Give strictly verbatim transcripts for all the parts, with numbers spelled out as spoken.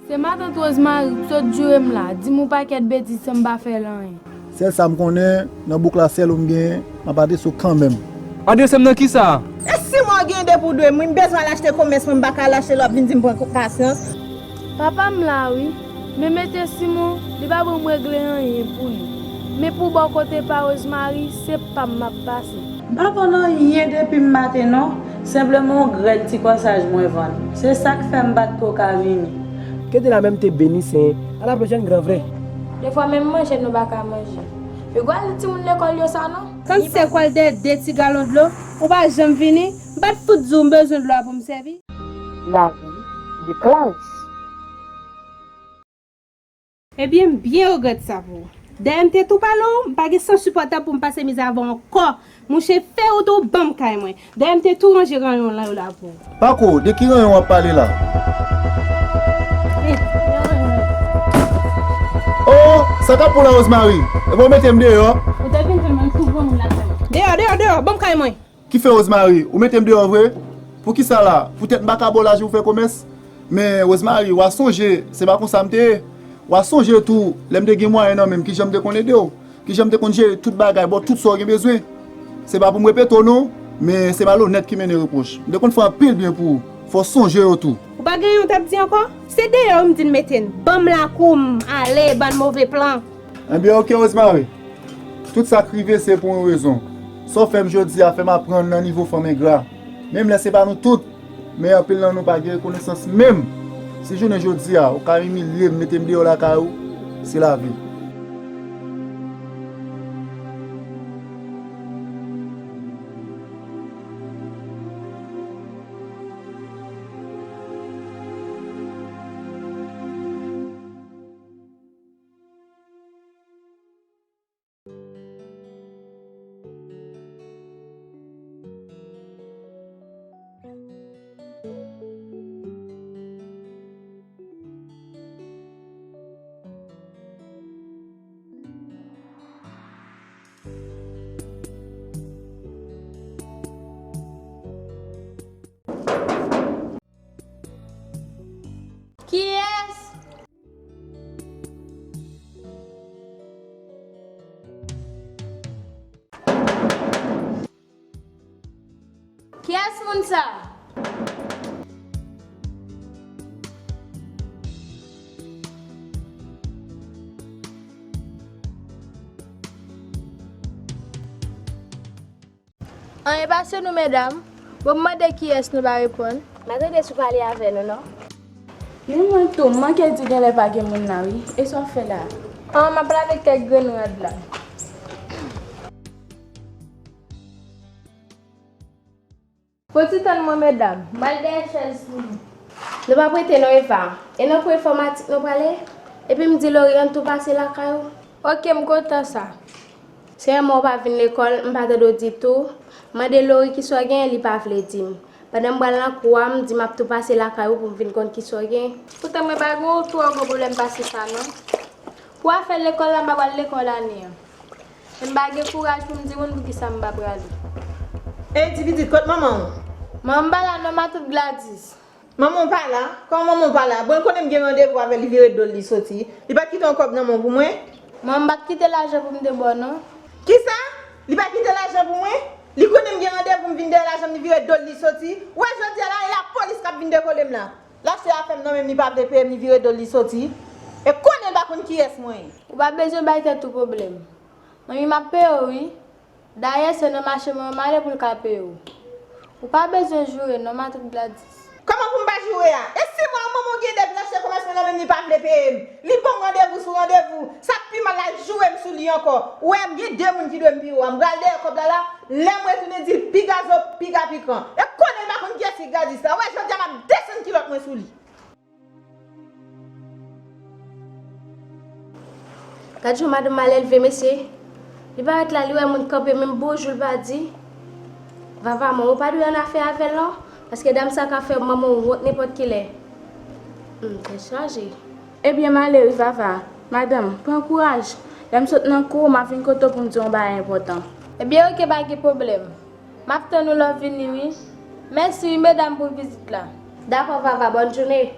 Se matant Rosemary k sot joure m la, di m yon pakèt betiz san m pa fè l anyen. Sèl sa m konnen, nan bouk la sèl ou m genyen, m ap adrese w kanmenm. Adrese m nan kisa? E si mwen gen de pou dwe m wi, m bezwen al achte komès mwen, m pa ka al achte l w ap vin di m pran pasyans. Papa m la wi, men mete Simon, li pa ban m regle anyen pou li. Men pou bò kote pa Rosemary, se pa m m ap pase. M pa vann anyen depi m maten non, senpleman yon grèl ti kòsaj mwen vann. Se sa k fè m pa t ko ka vini. Kete la menm te beni Senyè, ala pou jèn gran vre. Defwa menm manje nou pa ka manje. Yo gwo al timoun lekòl yo sa non. Kann sèk w al dèyè de ti galon dlo, ou pa janm vini, m pa t fout di w m bezwen dlo a pou m sèvi. Lavi de Clarisse. Ebyen, m byen regrèt sa pou ou. Dayè m te tou pale w, m pa gen sans sipòtab pou m pase mizè avè w ankò. Mouche, fè wout ou ban m kay mwen. Dayè m te tou ranje ranyon lan yo la pou ou. Pako, de ki ranyon w ap pale la? Oh, sa k ap pou la Rosemary? Epa w mete m deyò? Ou te vin jwenn mwen tou gwo moun lakay mwen. Deyò, deyò, deyò, ban m kay mwen. Ki fè Rosemary, ou mete m deyò vre? Poukisa la? Poutèt m pa ka ba w lajan pou w fè komès? Men Rosemary, w a sonje, se pa konsa m te ye. W a sonje tou, lè m te gen mwayen nan men m, kijan m te konn ede w, kijan m te konn jere tout bagay, ba w tout sa w gen bezwen. Se pa pou m repete w non, men se malonèt ki mennen repwòch. M te konn fè anpil byen pou ou, fò w sonje yo tou. Ou pa gen anyen w t ap di ankò? Se deyò w m di n mete n. Ban m lakou m, ale, bann move plan. Ebyen oke Rosemary, tout sa k rive se pou yon rezon. Sa w fè m jodi a fè m aprann nan nivo fanm engra. Menm lè se pa nou tout, men anpil nan nou pa gen rekonesans menm. Si jounen jodi a ou ka imilye m, mete m deyò lakay ou, se lavi. Kiyès? Kiyès moun sa? Anyen pase nou medam. Bon m mande kiyès nou pa reponn. M pa tande si w pale avè nou non. Men mwen tou, m manke di genlè pa gen moun la wi. E sa w ap fè la a? An, m ap lave kèk grenn rad la. Fò ti tann mwen medam, m al dèyè chèz pou nou. Nou p ap rete non Eva. E nan kou enfòmatik nou prale? Epi m di Lori ann tou pase lakay ou. Oke, m kontan sa. Sèlman ou pa vin lekòl, m pa tande w ditou. Mande Lori kisa w genyen, li pa vle di m. Pandan m pral nan kou a, m di m ap tou pase lakay ou pou m vin konn kisa w gen. Poutan mwen pa gen yon twò gwo pwoblèm pase sa non. Pou afè lekòl la, m pa pral lekòl ane an. E m pa gen kouraj pou m di moun poukisa m pa prale. Ey, ti pitit, kot manman w? Manman m pa la non, matant Gladys. Manman w pa la? Kòman manman w pa la? Bon, l konnen m gen randevou avè l, li vire do l, li soti. Li pa t kite yon kòb nan men w pou mwen? Manman m pa t kite lajan pou m te ba w non. Kisa? Li pa kite lajan pou mwen? Li konnen m gen randevou, m vin dèyè lajan m, li vire do l, li soti. Ou wè jodi a la, e lapolis k ap vin dekole m la. L achte afè m nan men m, li pa vle peye m, li vire do l, li soti. E konnen l pa konn kiyès mwen ye. Ou pa bezwen bay tèt ou pwoblèm. Manmi m ap peye w wi. Dayè se nan mache manman m ale pou l ka peye w. Ou pa bezwen joure non matant Gladys. Kòman pou m pa joure a? E si mwen manman w gen dèt, l achte komès mwen nan men m, li pa vle peye m. Li ban m randevou sou randevou. Sa k pi mal la, l joure m sou li ankò. Ou wè m gen de moun ki dwe m pi wo a. M pral dèyè kòb la la, lè m retounen di l piga zo, piga pikan. E konnen l pa konn kiyès ki Gladys la. Ou wè jodi a m ap desann kilòt mwen sou li. Gad jan madanm mal elve mesye. Li parèt la, li wè moun kanpe, menm bonjou l pa di. Vava, manman w pa dwe annafè avè l non, paske dam sa ka fè manman w wont nenpòt kilè. Humm, tèt chaje. Ebyen male wi Vava. Madanm, pran kouraj. Lè m sot nan kou, m ap vin kote w pou m di w yon bagay enpòtan. Ebyen oke, pa gen pwoblèm. M ap tann ou lè w vini wi. Mèsi wi medam pou vizit la. Dakò Vava, bòn jounen.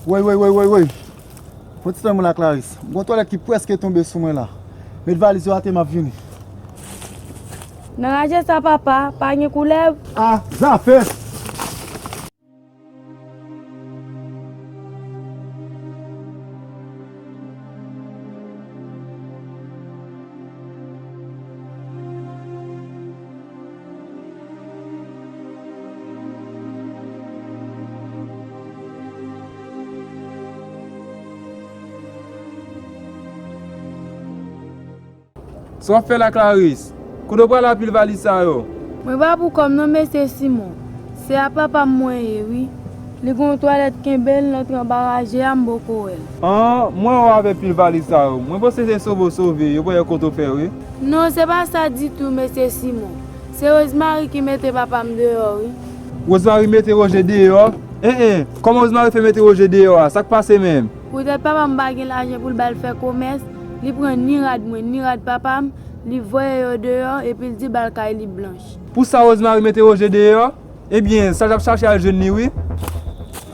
Woy, woy, woy, woy, woy. Pran ti tan mwen la, Clarisse. M gon twalèt ki prèske tonbe sou mwen la. Met valiz yo atè, m ap vini. Nan raje sa, papa, pa gen koulèv? Ah, zafè! Sa w ap fè la, Clarisse? Kote w prale a pil valiz sa yo? Mwen pa pou kò m non, mesye Simon. Se a papa m mwen ye, wi. Li gon twalèt kenbe l, l antre anba raje a, m poko wè l. An, mwen wè w avèk pil valiz sa yo. Mwen panse se sove w sove, yo pran yon kote w fè, wi. Non, se pa sa ditou, mesye Simon. Se Rosemary ki mete papa m deyò, wi. Rosemary mete Roger deyò? En, en, kòman Rosemary fè mete Roger deyò a? Sa k pase menm? Poutèt papa m pa gen lajan pou l ba l fè komès, li pran ni rad mwen, ni rad papa m, li voye yo deyò, epi l di bal kay li blanch. Pou sa Rosemary mete Roger deyò? Ebyen, sa l t ap chache al jwenn li, wi.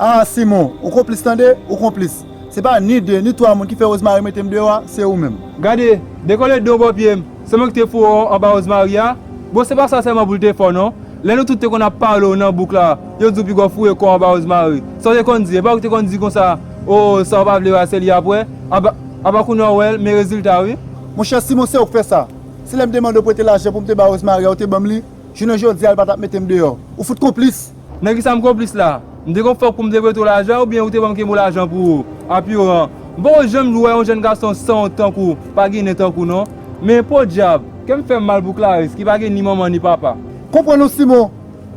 Ah, Simon, ou konplis tande, ou konplis. Se pa ni de, ni twa moun ki fè Rosemary mete m deyò a, se ou menm. Gade, dekole de w bò pye m. Se mwen ki te foure w anba Rosemary a. Bon, se pa sa sèlman pou l te fè w, non. Lè nou tout te konn ap pale w nan bouk la, yo di w piga w foure kò w anba Rosemary. Sa w te konn di? E pa ou ki te konn di konsa, o, sa w pa vle wè a, se li ap wè. Apa, apa kounye a w wè l, men rezilta, wi. Monchè Simon, se ou k fè sa. Se lè m te mande w prete lajan pou m te ba Rosemary a, ou te ban m li. Jounen jodi a, l pa t ap mete m deyò. Ou fout konplis! Nan kisa m konplis la? M te gon fòk pou m te prete w lajan oubyen ou te ban m kenbe w lajan pou ou? Apiran, m poko janm wè yon jèn gason sanwont tankou w, pa ginen tankou w non. Men podyab, kè m fè m mal pou Clarisse ki pa gen ni manman ni papa. Konprann ou Simon,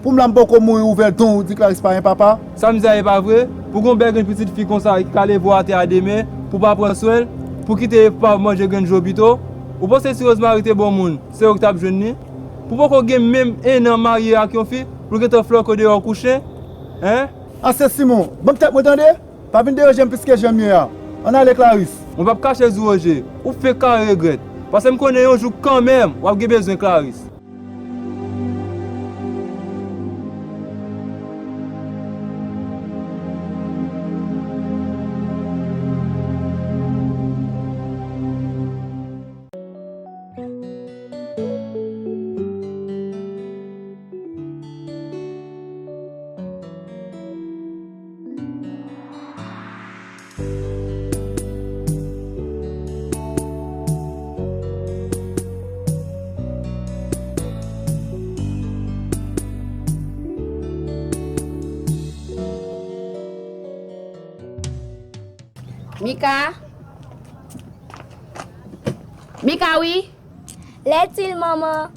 pou m la m poko mouri ouvè don ou di Clarisse pa gen papa. Sa m di a e pa vre? Pou gon bèl grenn pitit fi konsa ki ka leve w atè a demen, pou w pa pran swen l, pou kite ev pa manje grenn je w pito? Ou panse si Rosemary te bon moun, se ou ki t ap jwenn li? Pou poko gen menm en an marye ak yon fi, pou l gentan flòke w deyò kou chen? Hen? Ase Simon, ban m tèt mwen tande! Pa vin deranje m plis ke jan m ye a. Ann ale Clarisse. Mwen p ap kache di w Roger, ou fenk ka regrèt. Paske m konnen yon jou kanmenm, w ap gen bezwen Clarisse. Mika? Mika, wi? Lètil, manman.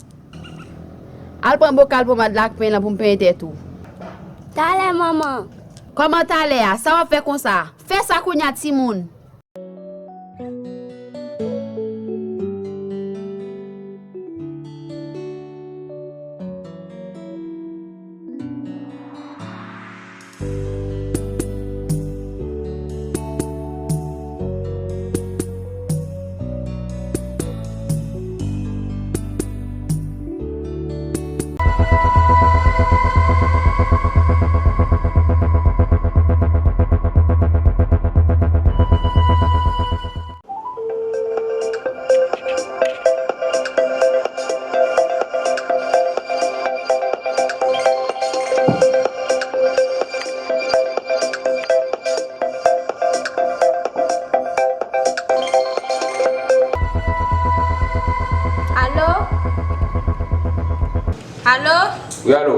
Al pran bokal pomad la ak pen lan pou m penyen tèt ou. Talè, manman. Kòman talè a? Sa w ap fè konsa? Fè sa kounye a, timoun! Alo? Alo? Wi, alo.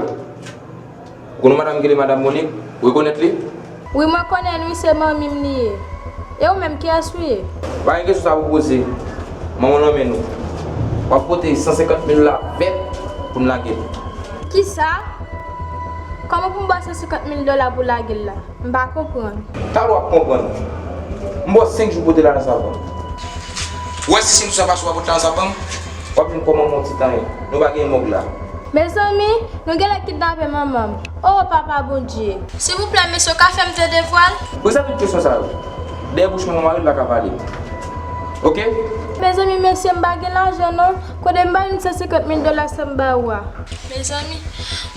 Ou konn yon madanm ki rele Madanm Monique? Ou rekonèt li? Wi, mwen konnen l, wi, se manmi m li ye. E ou menm, kiyès ou ye? Pa gen kesyon sa pou poze. Manman w nan men nou. W ap pote san senkant mil dola vèt pou n lage l. Kisa? Kòman pou m ba w san senkant mil dola pou lage l la? M pa konprann. Talè w ap konprann. M ba w senk jou pou w pote lajan sa ban m. Ou wè si senk jou sa pase w pa pote lajan sa ban m, w ap jwenn kò manman w ti tanyen. Nou pa gen mòg la. Mezanmi, nou genlè kidnape manman m. O Papa Bondye! Silvouplè mesye, w ka fè m tande vwa l? Poze tout kesyon sa yo. Dèyè bouch manman w, mari l pa ka pale. Oke? Mezanmi, mesye, m pa gen lajan non. Kote m ba nou san senkant mil dola sa m ba ou a? Mezanmi,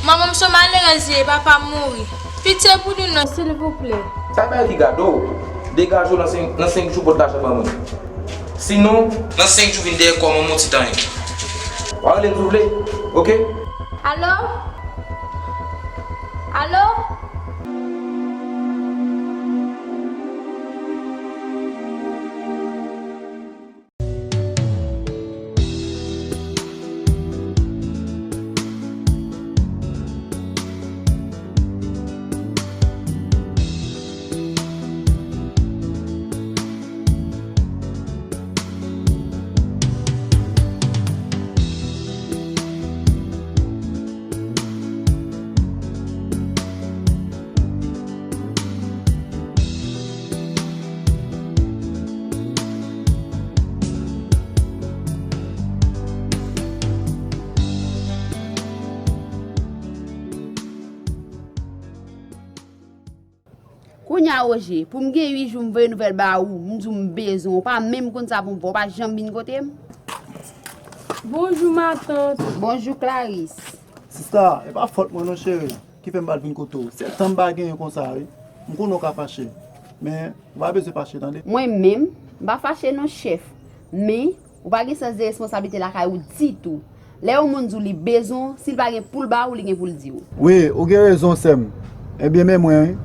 manman m se yon malerèz li ye, papa m mouri. Pitye pou nou non, silvouplè. Sa bay ki gade w. Degaje w nan senk, nan senk jou pot lajan ban mwen. Sinon, nan senk jou vin dèyè kò m an, mon ti tanyen. W a rele m si w vle, oke? Alo? Alo? Kounye a, Roger, pou m gen uit jou m voye nouvèl ba ou, m di w m bezwen w, ou pa menm konn sa pou m fè, ou pa janm vin kote m. Bonjou, matant. Bonjou, Clarisse. Sista, e pa fòt mwen non, cheri, ki fè m pa t vin kote w. Se tan m pa genyen konsa, wi. M konnen w ka fache, men ou pa bezwen fache, tande. Mwen menm, m pa fache non, chèf, men ou pa gen sans de responsablite lakay ou ditou. Lè yon moun di w li bezwen w, si l pa gen pou l ba ou, li gen pou l di w. Wi, ou gen rezon, sè m. Ebyen, men mwen, wi.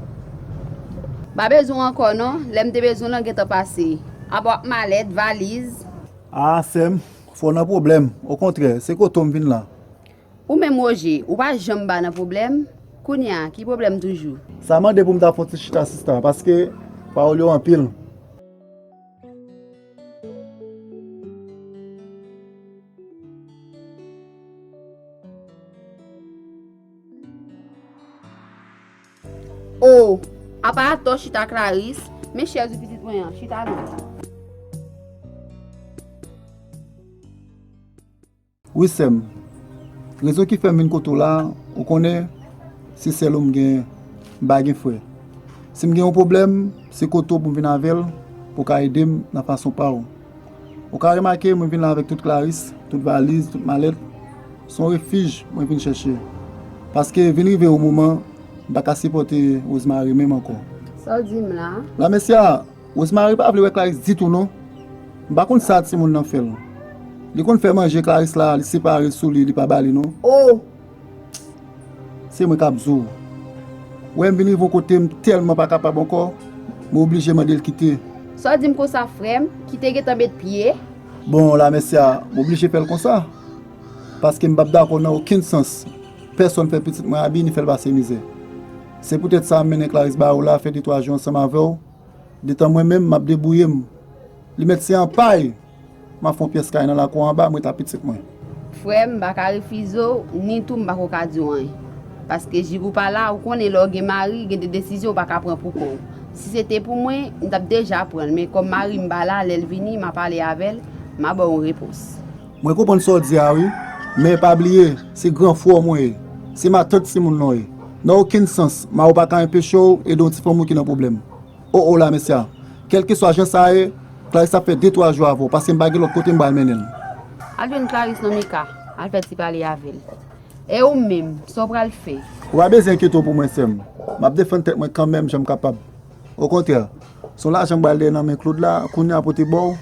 M pa bezwen w ankò non, lè m te bezwen w lan gentan pase. Apa w ak malèt, valiz. A, sè m, fò w nan pwoblèm. Okontrè, se kote w m vin la. Ou menm, Roger, ou pa janm ba nan pwoblèm. Kounye a, ki pwoblèm toujou? Sa mande pou m ta fè yon ti chita, sista, paske pawòl yo anpil. O, apa atò chita, Clarisse, men chèz ou pitit mwen an, chita non. Wi, sè m. Rezon ki fè m vin kote w la, ou konnen, se sèl ou m gen, m pa gen frè. Si m gen yon pwoblèm, se kote w pou m vin avè l, pou w ka ede m nan fason pa w. Ou ka remake, mwen vin la avèk tout Clarisse, tout valiz, tout malèt. Se yon refij mwen vin chèche. Paske vin rive yon moman, m pa ka sipòte Rosemary menm ankò. Sa w di m la? Lamèsi a, Rosemary pa vle wè Clarisse ditou non. M pa konn sa timoun nan fè l. Li konn fè manje Clarisse la, li separe l sou li, li pa ba li non. O! Se mwen k ap di w. Wè m vin rive yon kote m tèlman pa kapab ankò, mwen oblije mande l kite. Sa w di m konsa, frè m, ki te gentan met pye? Bon, Lamèsi a, m oblije fè l konsa. Paske m p ap dakò nan okenn sans pèsonn fè pitit mwen abi ni fè l pase mizè. Se poutèt sa m mennen Clarisse ba ou la, fè de twa jou ansanm avè w. Detan mwen menm, m ap debouye m. Li mèt se an pay, m ap fè yon pyès kay nan lakou anba, m ret ak pitit mwen. Frè m, m pa ka refize w, ni tou m pa ko ka di w anyen. Paske jig ou pa la, ou konnen lè w gen mari, gen de desizyon ou pa ka pran pou kò w. Si se te pou mwen, m t ap deja pran l, men kòm mari m pa la, lè l vini, m a pale avè l, m a ba w yon repons. Mwen konprann sa w di a wi, men pa bliye, se gran frè w mwen ye. Se matant timoun nan w ye. Nan okenn sans, mari w pa ka anpeche w ede yon ti fanm ou ki nan pwoblèm. O, o, Lamèsi a. Kèlkeswa jan sa ye, Clarisse ap fè de twa jou avè w, paske m pa gen lòt kote m pral mennen l. Al jwenn Clarisse non, Mika. Al fè ti pale avè l. E ou menm, sa w pral fè? Ou pa bezwen enkyete w pou mwen, sè m. M ap defann tèt mwen kanmenm jan m kapab. Okontrè, se yon lajan m pral dèyè nan men Claude la, kounye a pote ba w,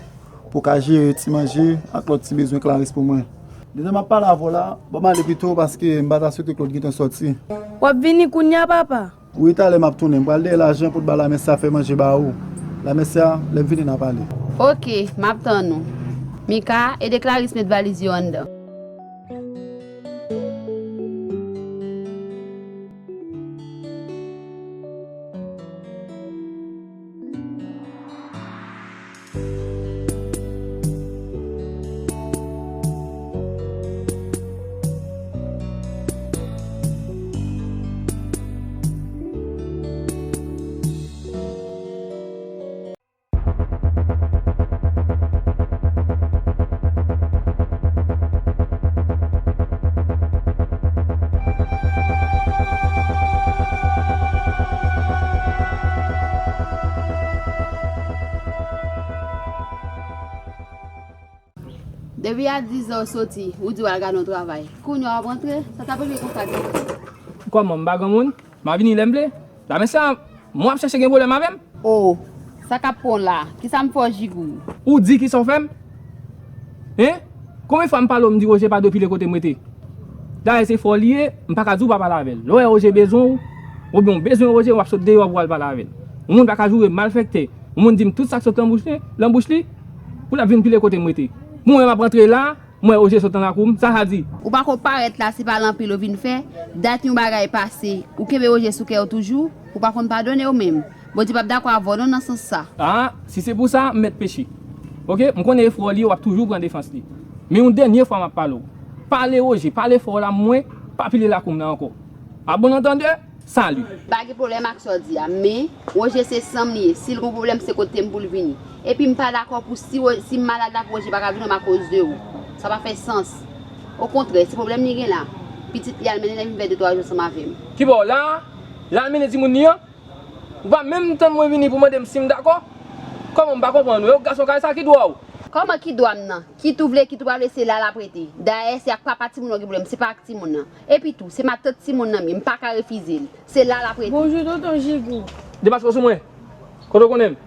pou w ka jere ti manje ak lòt ti bezwen Clarisse pou mwen. Detan m ap pale avè w la, ban m ale pito, paske m pa ta swete Claude gentan sòti. W ap vini kounye a, papa? Wi, talè m ap tounen. M pral dèyè lajan pou t ba Lamèsi a fè manje ba ou. Lamèsi a, lè m vini n a pale. Oke, m ap tann ou. Mika, ede Clarisse met valiz yo anndan. Depi a diz è w soti, ou di w al gade yon travay. Kounye a w ap rantre, sa t ap rive konsa gentan. Kòman, m pa granmoun? M a vini lè m vle. Damè sa, mwen ap chèche gen pwoblèm avè m? O, sa k ap pran w la? Kisa m fè w, Jigou? Ou di kisa w fè m? Hen? Konbyen fwa m pale w, m di Roger pa dwe pile kote m rete? Dayè se fò li ye, m pa ka di w pa pale avè l. Lè w wè Roger bezwen w, oubyen w bezwen Roger, w ap sot deyò pou w al pale avè l. Yon moun pa ka joure malfektè. Yon moun di m tout sa k sot nan bouch li, nan bouch li, pou l ap vin pile kote m rete. Pou mwen, m ap rantre la, m wè Roger sot nan lakou m, sa sa di? Ou pako parèt la, se pale anpil ou vin fè. Dat yon bagay pase, ou kenbe Roger sou kè w toujou, ou pa konn padone w menm. Bondye p ap dakò avè w non nan sans sa. A, si se pou sa, m mèt peche. Oke, m konnen e fò li ye, w ap toujou pran defans li. Men yon dènye fwa m ap pale w. Pale Roger, pale fò w la, mwen, pa pile lakou m nan ankò. A bon antandè, salut. M pa gen pwoblèm ak sa w di a, men Roger se san m li ye, si l gon pwoblèm se kote m pou l vini. Epi m pa dakò pou si, si m malad la pou Roger pa ka vin wè m akoz de ou. Sa pa fè sans. Okontrè, se pwoblèm li gen la. Pitit li al mennen l vin fè de twa jou ansanm avè m. Kibò w la? L al mennen timoun li an? Ou pa menm tann mwen vini pou mande m si m dakò? Kòman m pa konprann ou? E w gason kay sa ki dwa w? Kòman ki dwa m nan? Kit ou vle, kit ou pa vle, se la l ap rete. Dayè, se ak papa timoun nan w gen pwoblèm, se pa ak timoun nan. Epi tou, se matant timoun nan m ye, m pa ka refize l. Se la l ap rete. Bonjou tonton Jigou. Depaske w sou mwen. Kote w konnen m?